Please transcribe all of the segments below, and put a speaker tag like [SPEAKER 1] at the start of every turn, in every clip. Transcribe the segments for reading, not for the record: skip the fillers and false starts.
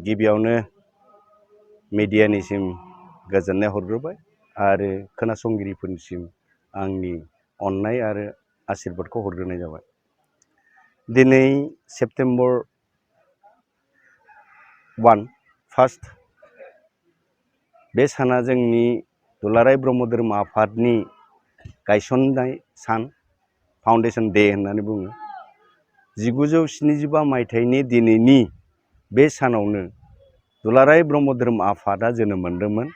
[SPEAKER 1] गिबियावनो मिडियानिसिम गोजोननाय हरग्रोबाय आरो खोनासंगिरिफोरनिसिम आंनि अननाय आरो आशीर्बादखौ हरग्रोनाय जाबाय। दिनै सेप्तेम्बर 1 बे साना जोंनि दुलाराय ब्रह्म धोरोम आफादनि गायसननाय सान, फाउन्डेसन डे होननानै बुङो। 1975 मायथाइनि दिनैनि बे सानावनो दुलाराय ब्रह्म धोरोम आफादा जोनोम मोन्दोंमोन।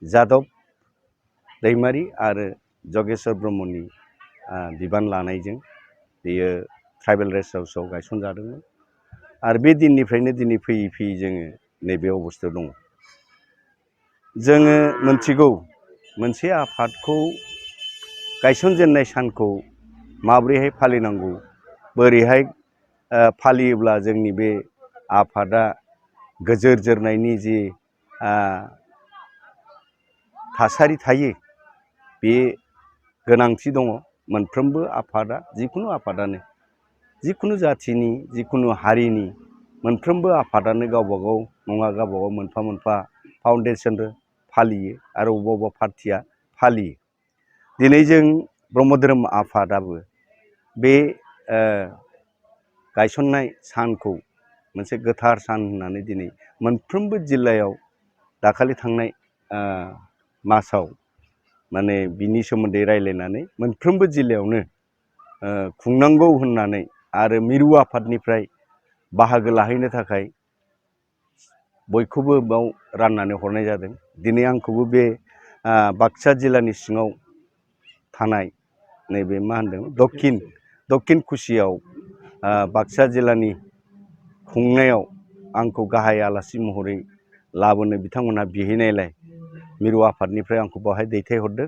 [SPEAKER 1] जादब दैमारि आरो जगेश्वर ब्रह्मनि बिबान लानायजों बेयो ट्राइबेल रेस्ट हाउसआव गायसनजादोंमोन आरो बे दिननिफ्रायनो दिनै फैयै फैयै जोङो नैबे अबस्थायाव दङ। जोङो मोनथिगौ मोनसे आफादखौ गायसनजेननाय सानखौ माबोरैहाय फालिनांगौ, बोरैहाय फालियोब्ला जोंनि बे आफादा गोजोर जोरनायनि जि थासारि थायो बे गोनांथि दङ। मोनफ्रोमबो आफादा, जिखुनु आफादानो, जिखुनु जाथिनि, जिखुनु हारिनि मोनफ्रोमबो आफादानो गावबा गाव नङा गावबा गाव मोनफा मोनफा फाउन्डेसन फालियो आरो अबेबा पार्टिया फालियो। दिनै जों ब्रह्म धोरोम आफादाबो बे गायसननाय सानखौ मोनसे गोथार सान होननानै दिनै मोनफ्रोमबो जिल्लायाव दाखालि थांनाय मासाव माने बिनि सोमोन्दै रायज्लायनानै मोनफ्रोमबो जिल्लायावनो खुंनांगौ होननानै आरो मिरु आफादनिफ्राय बाहागो लाहैनो थाखाय बयखौबो बाव राननानै हरनाय जादों। दिनै आंखौबो बे बाक्सा जिल्लानि सिङाव थानाय नैबे मा होनदों दक्षिण कुसियाव बाक्सा जिल्लानि खुंनायाव आंखौ गाहाय आलासि महरै लाबोनो बिथांमोनहा बिहैनायलाय मिरु आफादनिफ्राय आंखौ बावहाय दैथायहरदों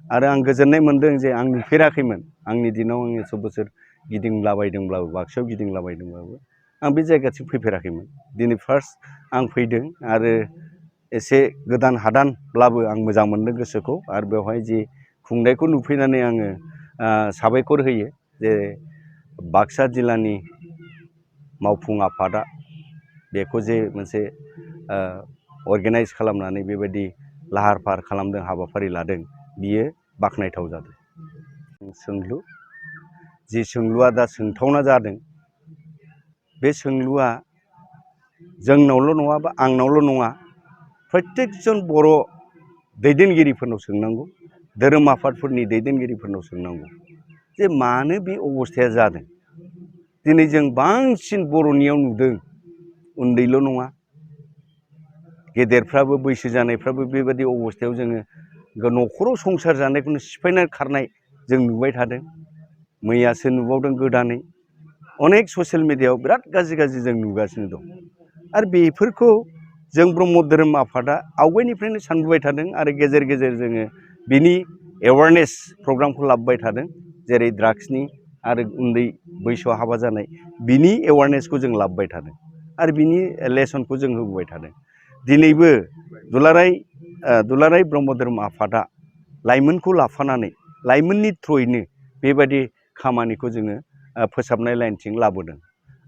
[SPEAKER 1] आरो आं गोजोननाय मोनदों जे आं नुफेराखैमोन। आंनि दिनाव आङो 100 बोसोर गिदिंलाबायदोंब्लाबो, बाक्सायाव गिदिंलाबायदोंब्लाबो आं बे जायगाथिं फैफेराखैमोन। दिनै फार्स्ट आं फैदों आरो एसे गोदान हादानब्लाबो आं मोजां मोनदों गोसोखौ आरो बेवहाय जि खुंनायखौ नुफैनानै आङो साबायखर होयो जे बाक्सा जिल्लानि मावफुं आफादा बेखौ जे मोनसे अर्गेनाइज खालामनानै बेबायदि लाहार फाहार खालामदों, हाबाफारि लादों, बियो बाख्नायथाव जादों। सोंलु जि सोंलुआ दा सोंथावना जादों, बे सोंलुआ जोंनावल' नङा बा आंनावल' नङा, प्रत्येकजन बर' दैदेनगिरिफोरनाव सोंनांगौ, धोरोम आफादफोरनि दैदेनगिरिफोरनाव सोंनांगौ जे मानो बे अबस्थाया जादों। दिनै जों बांसिन बर'नियाव नुदों, उन्दैल' नङा गेदेरफ्राबो बैसो जानायफ्राबो बेबायदि अबस्थायाव जोङो न'खराव संसार जानायखौनो सिफायनानै खारनाय जों नुबाय थादों। मैयासो नुबावदों गोदानै अनेक ससियेल मिडियायाव बिराद गाज्रि गाज्रि जों नुगासिनो दं। आरो बेफोरखौ जों ब्रह्म धोरोम आफादा आवगायनिफ्रायनो सानबोबाय थादों आरो गेजेर गेजेर जोङो बिनि एवारनेस प्रग्रामखौ लाबोबाय थादों। जेरै ड्राग्सनि आरो उन्दै बैसोआव हाबा जानाय बिनि एवारनेसखौ जों लाबोबाय थादों आरो बिनि लेसनखौ जों होबोबाय थादों। दिनैबो दुलाराय ब्रह्म धोरोम आफादा लाइमोनखौ लाफानानै लाइमोननि थ्रयैनो बेबायदि खामानिखौ जोङो फोसाबनाय लाइनथिं लाबोदों।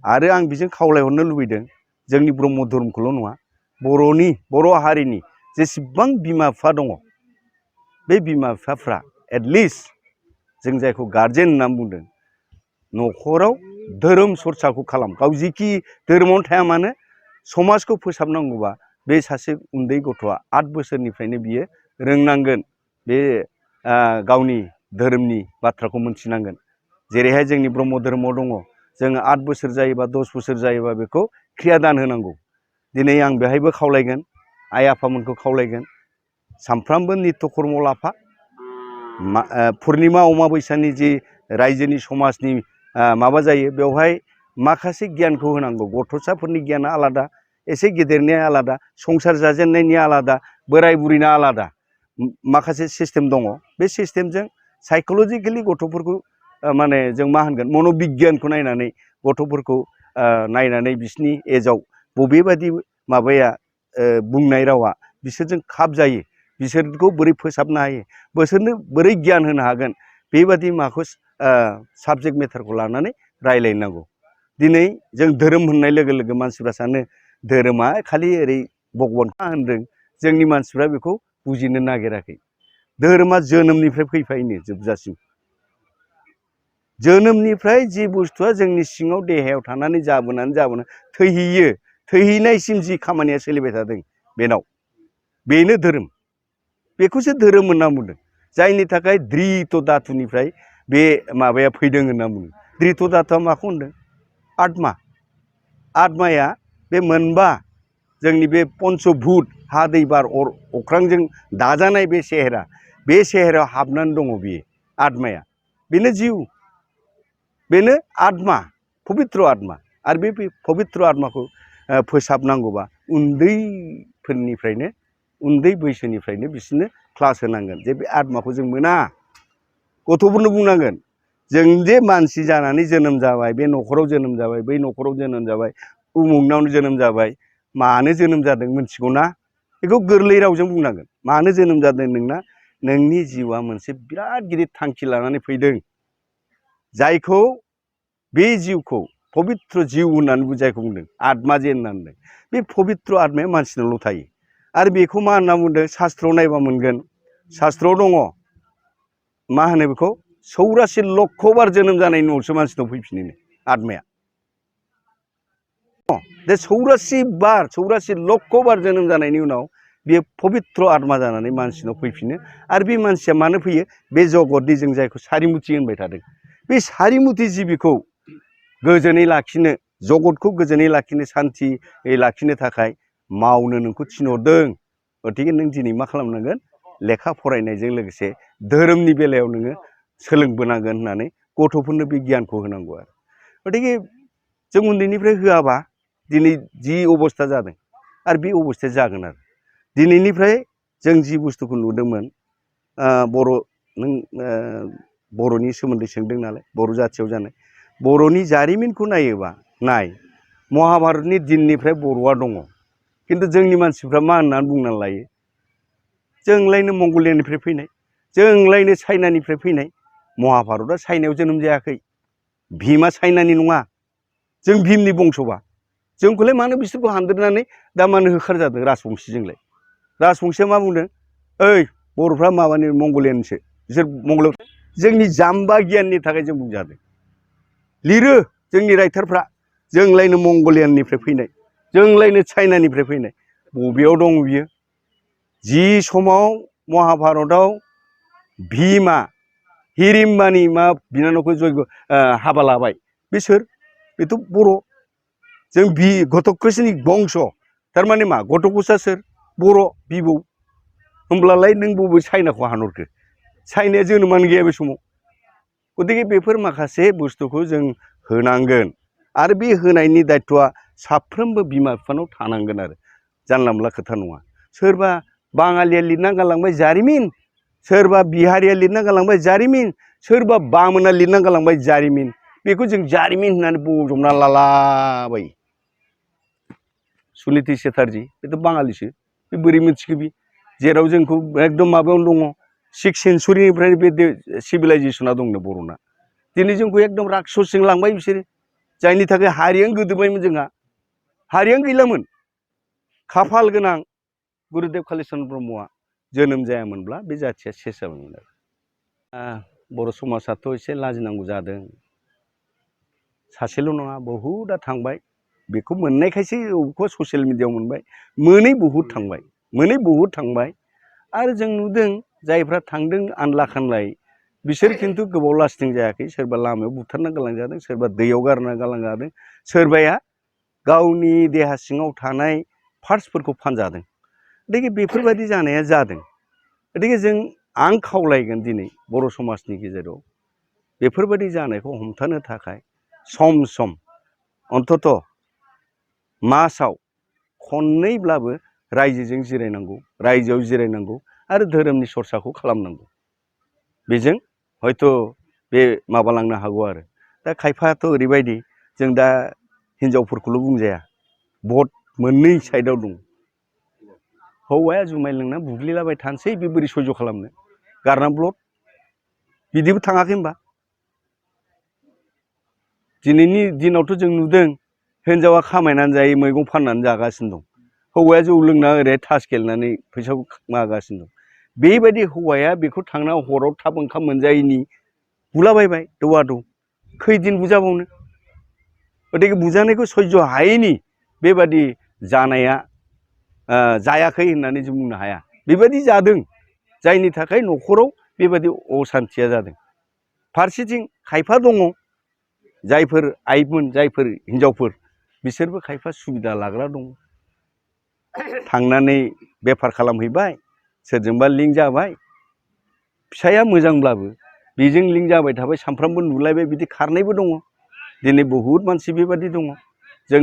[SPEAKER 1] आरो आं बेजों खावलायहरनो लुबैदों, जोंनि ब्रह्म धोरोमखौल' नङा, बर' हारिनि जेसेबां बिमा बिफा दङ, बे बिमा बिफाफ्रा एटलिस्ट जों जायखौ गारजेन होननानै बुंदों, न'खराव धोरोम सरसाखौ खालाम। गाव जिखि धोरोमावनो थाया मानो समाजखौ फोसाबनांगौबा बे सासे उन्दै गथ'आ 8 बोसोरनिफ्रायनो बियो रोंनांगोन, बे गावनि धोरोमनि बाथ्राखौ मोनथिनांगोन। जेरैहाय जोंनि ब्रह्म धोरोमाव दङ, जोङो 8 बोसोर जायोबा 10 बोसोर जायोबा बेखौ क्रियादान होनांगौ। दिनै आं बेहायबो खावलायगोन, आइ आफामोनखौ खावलायगोन, सामफ्रामबो नित्य कर्म लाफा, पुर्निमा अमाबैसानि जि रायजोनि समाजनि माबा जायो बेवहाय माखासे गियानखौ होनांगौ। गथ'साफोरनि गियाना आलादा, एसे गेदेरनिया आलादा, संसार जाजेननायनिया आलादा, बोराय बुरैना आलादा माखासे सिस्टेम दङ। बे सिस्टेमजों साइक'लजिकेलि गथ'फोरखौ माने जों मा होनगोन, मन'बिगियानखौ नायनानै गथ'फोरखौ नायनानै बिसिनि एजआव बबेबायदि माबाया बुंनाय रावा बिसोरजों खाब जायो, बिसोरखौ बोरै फोसाबनो हायो, बिसोरनो बोरै गियान होनो हागोन, बेबादि माखौ साबजेक्ट मेटारखौ लानानै रायलायनांगौ। दिनै जों धोरोम होननाय लोगो लोगो मानसिफ्रा सानो धोरोमा खालि ओरै भगबानखौ होनदों जोंनि मानसिफ्रा बेखौ बुजिनो नागिराखै धोरोमा जोनोमनिफ्राय फैफायनो जोबजासिम जोनोमनिफ्राय जि बुस्थुआ जोंनि सिङाव देहायाव थानानै जाबोनानै थैहैयो थैहैनायसिम जि खामानिया सोलिबाय थादों बेनो धोरोम बेखौसो धोरोम होनना बुंदों जायनि थाखाय धृत धातुनिफ्राय बे माबाया फैदों होनना बुङो धृत धातुआ माखौ होनदों आत्मा आत्माया बे मोनबा जोंनि बे पन्चभूत हा दै बार अर अख्रांजों दाजानाय बे सेहेराव हाबनानै दङ बेयो आत्माया बेनो जिउ बेनो आत्मा पबित्र आत्मा आरो बे पबित्र आत्माखौ फोसाबनांगौबा उन्दै बैसोनिफ्रायनो बिसोरनो क्लास होनांगोन जे बे आत्माखौ जों मोना गथ'फोरनो बुंनांगोन जों जे मानसि जानानै जोनोम जाबाय बे न'खराव जोनोम जाबाय बै न'खराव जोनोम जाबाय उमुगनावनो जोनोम जाबाय मानो जोनोम जादों मिथिगौ ना बेखौ गोरलै रावजों बुंनांगोन मानो जोनोम जादों नोंनि जिउआ मोनसे बिराद गिदिर थांखि लानानै फैदों जायखौ बे जिउखौ पबित्र जिउ होननानै जायखौ बुंदों आत्मा जे होनना बुंदों बे पबित्र आत्माया मानसिनावल' थायो आरो बेखौ मा होनना बुंदों शास्त्रआव नायबा मोनगोन शास्त्रआव दङ मा होनो बेखौ 84 लक्ष बार जोनोम जानायनि उनावसो मानसिनाव फैफिनो आत्माया बे 84 लक्ष बार जोनोम जानायनि उनाव बे पबित्र आत्मा जानानै मानसिनाव फैफिनो आरो बे मानसिया मानो फैयो बे जगतनि जों जायखौ सारिमुथि होनबाय थादों बे सारिमुथि जिबिखौ गोजोनै लाखिनो जगतखौ गोजोनै लाखिनो सान्थियै लाखिनो थाखाय मावनो नोंखौ थिनहरदों गतिके नों दिनै मा खालामनांगोन लेखा फरायनायजों लोगोसे धोरोमनि बेलायाव नोङो सोलोंबोनांगोन होननानै गथ'फोरनो बे गियानखौ होनांगौ आरो गतिके जों उन्दैनिफ्राय होआबा दिनै जि अबस्था जादों आरो बे अबस्थाया जागोन आरो दिनैनिफ्राय जों जि बुस्थुखौ नुदोंमोन नों बर'नि सोमोन्दै सोंदों नालाय बर' जाथियाव जानाय बर'नि जारिमिनखौ नायोबा महाभारतनि दिननिफ्राय बर'आ दङ खिन्थु जोंनि मानसिफ्रा मा होननानै बुंनानै लायो जोंलायनो मंगलियानिफ्राय फैनाय जोंलायनो चाइनानिफ्राय फैनाय महाभारतआ चाइनायाव जोनोम जायाखै भीमा चाइनानि नङा जों भीमनि बंस'बा जोंखौलाय मानो बिसोरखौ हानद्रेनानै दा मानो होखारजादों राजबंसिजोंलाय राजबंसिया मा बुंदों ओइ बर'फ्रा माबानि मंगलियानसो बिसोर मंगलियाव जोंनि जाम्बा गियाननि थाखाय जों बुंजादों लिरो जोंनि राइटारफ्रा जोंलायनो मंगलियाननिफ्राय फैनाय जोंलायनो चाइनानिफ्राय फैनाय बबेयाव दं बियो जि समाव महाभारतआव भीमा हिरिम्बानि मा बिनानावखौ जयग हाबा लाबाय बिसोर बेथ' बर' जों घट'त्कचनि बंस थारमाने मा घट'त्कचा सोर बर' बिबौ होमब्लालाय नों बबे चाइनाखौ हानहरखो चाइनाया जोनोमानो गैया बे समाव गतिके बेफोर माखासे बुस्थुखौ जों होनांगोन आरो बे होनायनि दायथ'आ साफ्रोमबो बिमा बिफानाव थानांगोन आरो जानला मोनला खोथा नङा सोरबा बाङालिया लिरना गालांबाय जारिमिन सोरबा बिहारिया लिरना गालांबाय जारिमिन सोरबा बामोना लिरना गालांबाय जारिमिन बेखौ जों जारिमिन होननानै बजबना लालाबायो सुनिति चेटार्जी बेथ' बाङालिसो बे बोरै मिथिखो बि जेराव जोंखौ एकदम माबायावनो दङ 6 सेन्सुरिनिफ्राय बे सिभिलाइजेसना दंनो बर'ना दिनै जोंखौ एकदम राक्षसजों लांबाय बिसोरो जायनि थाखाय हारियानो गोदोबायमोन जोंहा हारियानो गैलामोन खाफाल गोनां गुरुदेव कालिचरन ब्रह्मआ जोनोम जायामोनब्ला बे जाथिया सेस जाबायमोन आरो बर' समाजाथ' एसे लाजिनांगौ जादों सासेल' नङा बहुदआ थांबाय बेखौ मोननायखायसो अबेखौबा ससियेल मिडियायाव मोनबाय मोनै बहुद थांबाय आरो जों नुदों जायफ्रा थांदों आनला खानलाय बिसोर खिन्थु गोबाव लास्टिं जायाखै सोरबा लामायाव बुथारना गालांजादों सोरबा दैयाव गारना गालांजादों सोरबाया गावनि देहा सिङाव थानाय पार्ट्सफोरखौ फानजादों गतिके बेफोरबायदि जानाया जादों गतिके आं खावलायगोन दिनै बर' समाजनि गेजेराव बेफोरबायदि जानायखौ हमथानो थाखाय सम सम अन्तत मासाव खननैब्लाबो रायजोजों जिरायनांगौ रायजोआव जिरायनांगौ आरो धोरोमनि सरसाखौ खालामनांगौ बेजों हयथ' बे माबालांनो हागौ आरो दा खायफाथ' ओरैबायदि जों दा हिनजावफोरखौल' बुंजाया भट मोननै साइडआव दं हौवाया जुमाय लोंना बुग्लिलाबाय थानोसै बे बोरै सयज' खालामनो गारना ब्लद बिदिबो थाङाखै होनबा दिनैनि दिनावथ' जों नुदों हिनजावा खामायनानै जायो मैगं फाननानै जागासिनो दं हौवाया जौ लोंना ओरै थास गेलेनानै फैसाखौ मागासिनो दं बेबायदि हौवाया बेखौ थांना हराव थाब ओंखाम मोनजायैनि बुलाबायबाय दौवा दौ खैदिन बुजाबावनो गतिके बुजानायखौ सयज' हायैनि बेबादि जानाया जायाखै होननानै जों बुंनो हाया बेबायदि जादों जायनि थाखाय न'खराव बेबायदि असान्थिया जादों फारसेथिं खायफा दङ जायफोर आइमोन जायफोर हिनजावफोर बिसोरबो खायफा सुबिदा लाग्रा दङ थांनानै बेफार खालामहैबाय सोरजोंबा लिंक जाबाय फिसाया मोजांब्लाबो बेजों लिंक जाबाय थाबाय सानफ्रामबो नुलायबाय बिदि खारनायबो दङ दिनै बहुद मानसि बेबादि दङ जों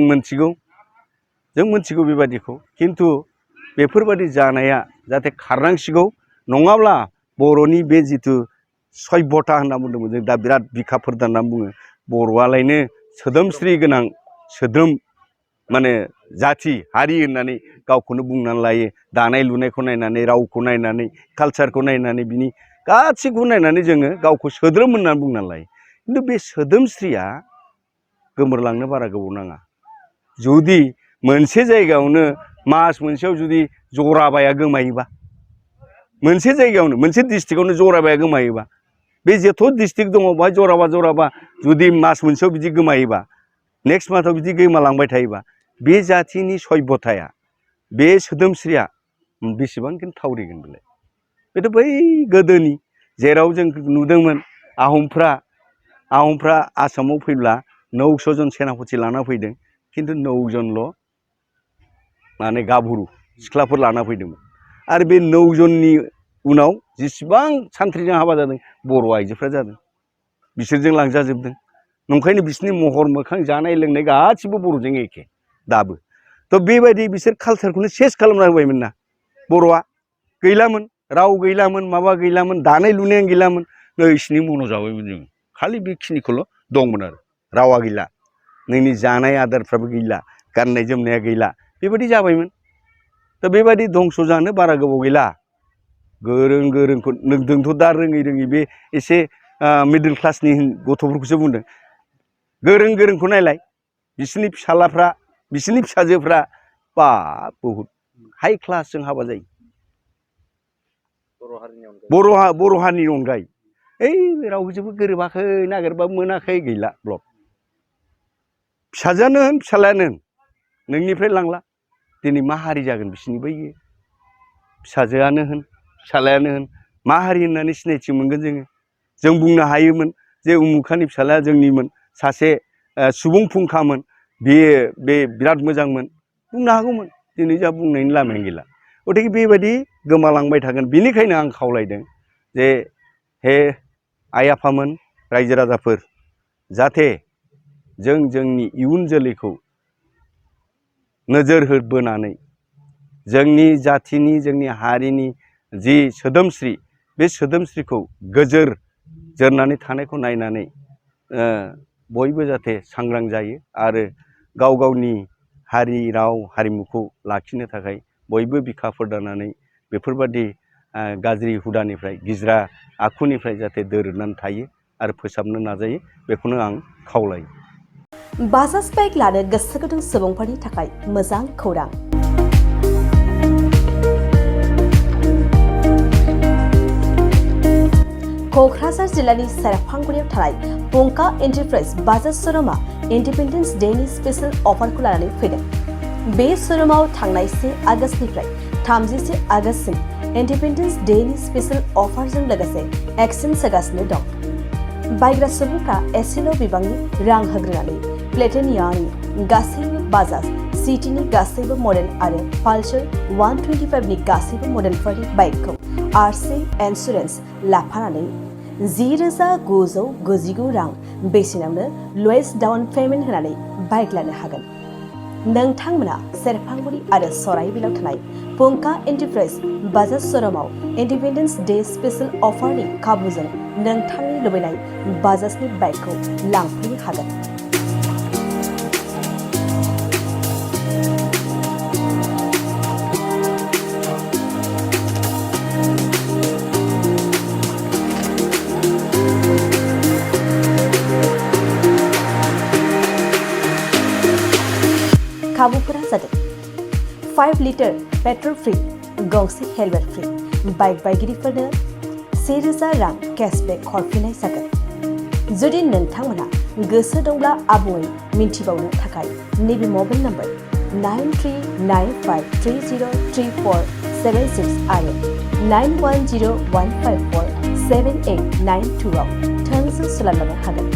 [SPEAKER 1] मोनथिगौ बेबादिखौ खिन्थु बेफोरबादि जानाया जाहाथे खारनांसिगौ नङाब्ला बर'नि बे जिथु सभ्यता होनना बुंदोंमोन जों दा बिराद बिखाफोर होनना बुङो बर'आलायनो सोदोमस्रि गोनां सोद्रोम माने जाथि हारि होननानै गावखौनो बुंनानै लायो दानाय लुनायखौ नायनानै रावखौ नायनानै कालचारखौ नायनानै बिनि गासैखौबो नायनानै जोङो गावखौ सोद्रोम होननानै बुंनानै लायो खिन्थु बे सोदोमस्रिया गोमोरलांनो बारा गोबाव नाङा जुदि मोनसे जायगायावनो मास मोनसेयाव जुदि जराबाया गोमायोबा मोनसे जायगायावनो मोनसे डिस्ट्रिक्टआवनो जराबाया गोमायोबा बे जेथ' डिस्ट्रिक्ट दङ बेवहाय जराबा जुदि मास मोनसेयाव बिदि गोमायोबा नेक्स्ट मान्थआव बिदि गोमालांबाय थायोबा बे जाथिनि सभ्यताया बे सोदोमस्रिया बेसेबांखिनि थावरिगोन बेलाय बेथ' बै गोदोनि जेराव जों नुदोंमोन आहमफ्रा आसामाव फैब्ला 900 जन सेनापति लाना फैदों खिन्थु 9 जनल' माने गाभरु सिख्लाफोर लाना फैदोंमोन आरो बे 9 जननि उनाव जेसेबां सान्थ्रिजों हाबा जादों बर' आइजोफ्रा जादों बिसोरजों लांजाजोबदों नंखायनो बिसोरनि महर मोखां जानाय लोंनाय गासिबो बर'जों एखे दाबो थ' बेबायदि बिसोर कालचारखौनो सेस खालामना होबायमोन ना बर'आ गैलामोन राव गैलामोन माबा गैलामोन दानाय लुनायानो गैलामोन नोंसिनि मन' जाबायमोन जों खालि बेखिनिखौल' दंमोन आरो रावा गैला नोंनि जानाय आदारफ्राबो गैला गाननाय जोमनाया गैला बेबायदि जाबायमोन दा बेबायदि धंस' जानो बारा गोबाव गैला गोरोंखौ नोंथ' दा रोङै बे एसे मिडल क्लासनि गथ'फोरखौसो बुंदों गोरोंखौ नायलाय बिसोरनि फिसालाफ्रा बिसोरनि फिसाजोफ्रा बा बहुद हाइ क्लासजों हाबा जायो बर' हारिनि अनगायै ओइ रावजोंबो गोरोबाखै नागिरबाबो मोनाखै गैला ब्लक फिसाजोआनो होन फिसालायानो होन नोंनिफ्राय लांला दिनै मा हारि जागोन बिसोरनि बै फिसाजोआनो होन फिसालायानो होन मा हारि होननानै सिनायथि मोनगोन जों बुंनो हायोमोन जे उमुखानि फिसालाया जोंनिमोन सासे सुबुं फुंखामोन बे बिराद मोजांमोन बुंनो हागौमोन दिनै जा बुंनायनि लामायानो गैला गतिके बेबायदि गोमालांबाय थागोन बेनिखायनो आं खावलायदों जे हे आइ आफामोन रायजो राजाफोर जाहाथे जोंनि इयुन जोलैखौ नोजोर होबोनानै जोंनि जाथिनि जोंनि हारिनि जि सोदोमस्रि बे सोदोमस्रिखौ गोजोर जोरनानै थानायखौ नायनानै बयबो जाहाथे सांग्रां जायो आरो गाव गावनि हारि राव हारिमुखौ लाखिनो थाखाय बयबो बिखा फोरदानानै बेफोरबादि गाज्रि हुदानिफ्राय गिज्रा आखुनिफ्राय जाहाथे दोरदनानै थायो आरो फोसाबनो नाजायो बेखौनो आं खावलायो
[SPEAKER 2] बाजाज बाइक लानो गोसो गुदुं सुबुंफोरनि थाखाय मोजां खौरां क'क्राझार जिल्लानि सेरफांगुरियाव थानाय पंका एन्टारप्राइज बाजाज श'रुमआ इन्डिपेन्डेन्स डेनि स्पेशल अफारखौ लानानै फैदों बे श'रुमाव थांनाय 1 आगस्तनिफ्राय 31 आगस्तसिम इन्डिपेन्डेन्स डेनि स्पेशल अफारजों लोगोसे एक्सचेन्ज होगासिनो दं बायग्रा सुबुंफ्रा एसेल' बिबांनि रां होग्रोनानै प्लेटिनियानि गासैबो बाजाज सिटीनि गासैबो मडेल आरो पालसार 125नि गासैबो मडेलफोरनि बाइकखौ आरसि इन्सुरेन्स लाफानानै 10,999 रां बेसेनावनो लवेस्ट डाउन पेमेन्ट होनानै बाइक लानो हागोन नोंथांमोना सेरफांगुरि आरो सराइबिलाव थानाय पंका एन्टारप्राइज बाजाज श'रुमाव इन्डिपेन्डेन्स डे स्पेशल अफारनि खाबुजों नोंथांनि लुबैनाय बाजाजनि बाइकखौ लांफैनो हागोन 5 लिटार पेट्रल फ्री गंसे हेलमेट फ्री बाइक बायगिरिफोरनो 1000 रां केशबेक हरफिननाय जागोन जुदि नोंथांमोना गोसो दंब्ला आबुङै मिन्थिबावनो थाखाय नैबे मबाइल नम्बर 9395303476 आरो 9101547892 आव थोंजों सोलायलांनो हागोन।